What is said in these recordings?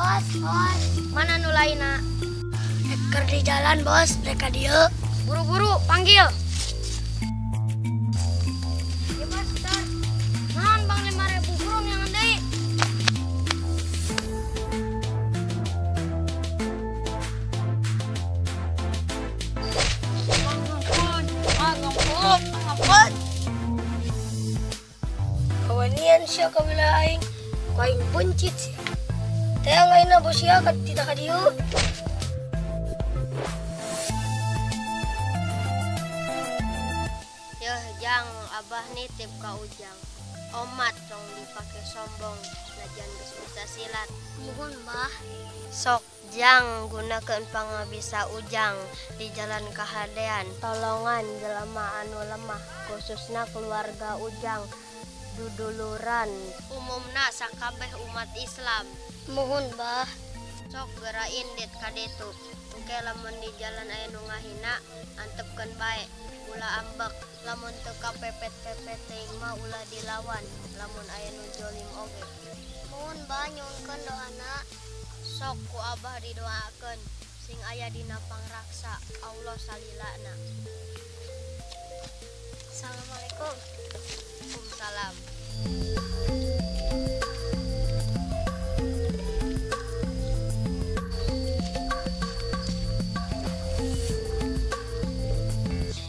Bos, bos. Mana nu lainna? Eker di jalan, bos. Mereka dieu. Buru-buru panggil. Ya, bos, bentar. Naon bang 5.000 burung yang deui. Kawanian sia ka wilayah aing, ku aing buncit sia. Teang ayeuna bos sia ka tidak ka dieu. Yeuh jang, abah nitip ka Ujang. Omat tong dipake sombong, najan geus bisa silat. Nuhun, Bah. Sok jang gunakeun pangabisa Ujang di jalan kahadean. Tolongan jelema anu lemah, khususna keluarga Ujang. Duduluran umumna sakabeh umat Islam. Muhun, Bah. Sok geura indit ka ditu. Engke lamun di jalan aya nu ngahina, antepkeun bae, ulah ambek. Lamun teu kapepet-pepet teuing mah ulah dilawan, lamun aya nu jolim oge. Muhun, Bah, nyuhunkeun doana. Sok ku abah didoakeun sing aya dina pangraksa Allah salilana. Assalamualaikum. Waalaikumsalam.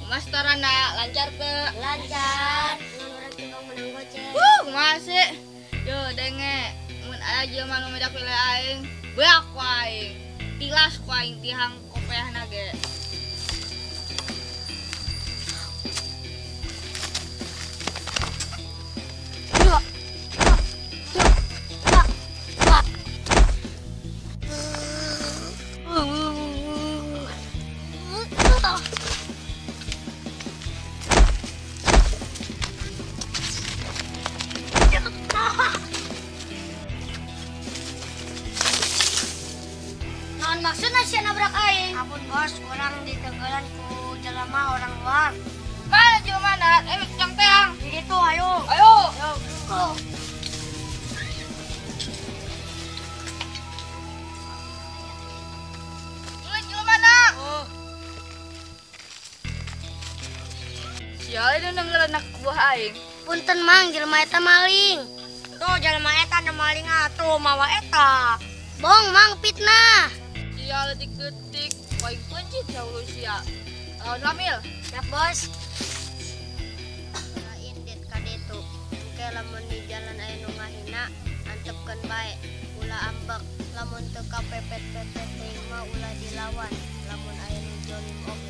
Mas Tarana lancar teu? Lancar. Urang tukang menang goceng. Wuh, masih. Yo denge, mun aya jelema nu medak wilayah aing, beak ku aing. Tilas ku aing tihang kopeahna ge. Naon maksudna sia nabrak aing? Ampun bos, urang ditenggelan ku jelema orang luar. Mana jelema na? Cang teang. Di ditu ayo. Ayo. Ayo. Mulai jelema na. Oh. Sia ini nenggelan anak buah aing. Punten mang, jelema eta maling. Tuh jelema eta nu maling atuh mawa eta. Bong mang fitnah. Sia letik-letik, paling pencit jauh sia. Lawan Ramil. Siap bos. Geura indit ka ditu. Engke lamun di jalan aya nu ngahina, antepkeun bae, ulah ambek. Lamun teu kapepet-pepet teuing mah ulah dilawan, lamun aya nu jolim oge.